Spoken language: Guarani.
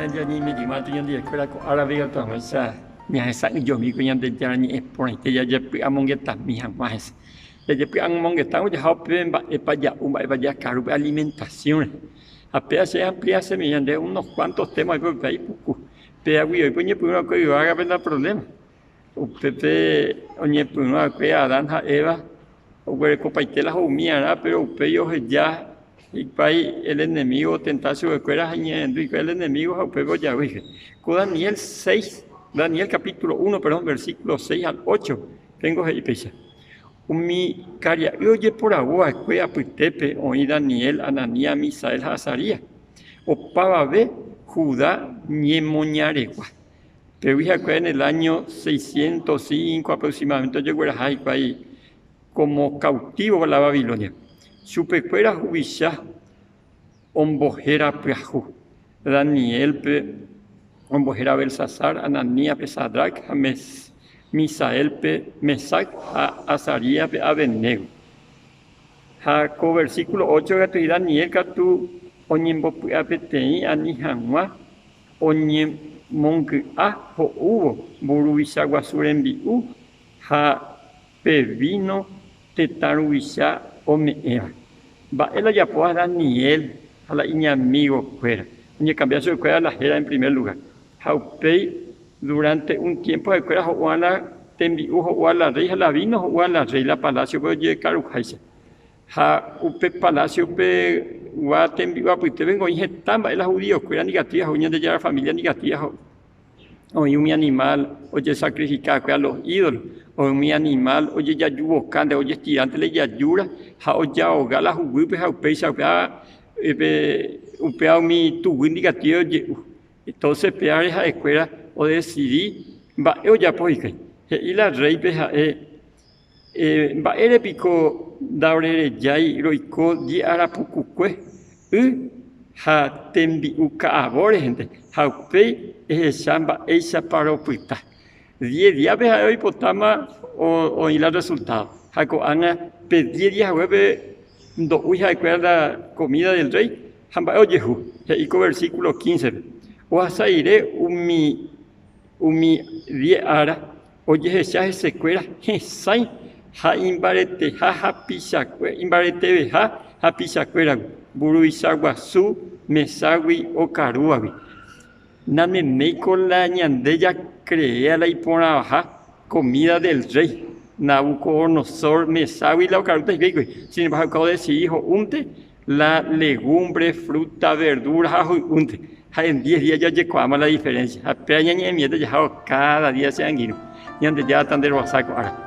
Ko'ág̃a ñaime jeýma ñandekuéra ko árape ikatu hag̃uáicha ñahesa'ỹijomi ko Ñandejára ñe'ẽ porãite jajepy'amongetami hag̃ua hese. Jajepy'amongetávo jaha upe mba'épa ja'u, mba'épa jakaru pe alimentación rehe. Ha péva che ampliasemi ñande unos cuantos tema oiko upéva ipuku. Péagui oiko oñepyrũ va'ekue yvágape la problema. Upépe oñepyrũ va'ekue Adán ha Eva oguerekopaite la ho'umi'arã péro upéi oheja hikuái el enemigo otenta chupekuéra ha iñe'ẽrendu hikuái el enemigo ha upépe ojavy hikuái. Ko Daniel 6, Daniel capítulo 1, perdón, versículo 6 al 8, péngo he'i péicha, Umi karia'y ojeporavo va'ekue apytépe oĩ Daniel, Ananías, Misael ha Azarías, opavave Judá ñemoñaregua. Pégui ha'ekuéra en el áño 605 aproximadamente ojegueraha hikuái como cautivo la Babilonia. Chupekuéra huvicha ombohéra pyahu. Daniélpe ombohéra Belsasar, Ananíaspe Sadrac ha Misaélpe Mesac ha Azaríaspe Abednego. Ha ko versículo 8 katu he'i Daniel katu oñembopy'apeteĩ ani hag̃ua oñemongy'a ho'úvo mburuvicha guasu rembi'u ha pe víno tetã ruvicha ome'ẽva. Mba'e la ojapóva Daniel ha la iñamigokuéra? Oñekambia chupekuéra la héra en primer lugár. Ha upéi duránte un tiémpo ha'ekuéra ho'úva la tembi'u ho'úva la rréi ha la víno ho'úva la rréi la palásiope ojekaruháicha. Ha upe palásiope gua tembi'u apytépe oĩ heta mba'e la hudiokuéra ndikatúi ho'u, Ñandejára família ndikatúi ho'u. Oĩ umi animál ojesakrifika va'ekue a los ídolo, oĩ umi animál ojejajuvokánte, ojestiránte la ijajúra ha ojaoga la huguýpe ha upéicha upéva umi tuguy ndikatúi oje'u. Entónse péare ha'ekuéra odesidi mba'e ojapo hikuái. He'i la rréipe ha'e Mba'ére piko ndaorerejái roiko di'ára pukukue y ha tembi'u ka'avo rehente ha upéi ehecha mba'éichapa ropyta. Diez díape ha'e oipotáma oĩ la rresultádo. Ha ko'ág̃a pe diez día haguépe ndo'úi ha'ekuéra la komída del rréi ha mba'e ojehu, he'i ko versíkulo quíncepe, Ohasa rire umi umi diez ára Ojehecha hesekuéra hesãi ha imbareteha hapichakue, imbareteveha hapichakuéragui, mburuvicha guasu meságui okarúvagui. Nameméiko la ñande jakreea la iporãvaha comida del rey Nabucodonosor meságui la okarúta hikuái kuri, sin embargo odecidi ho'únte la legumbre, fruta, verdura ha hoy'únte. Ha en diez día jajekuaáma la diferencia. Ha péva ñañe'ẽmiéta jahávo káda día che angirũ. Ñandejára tanderovasa ko ára.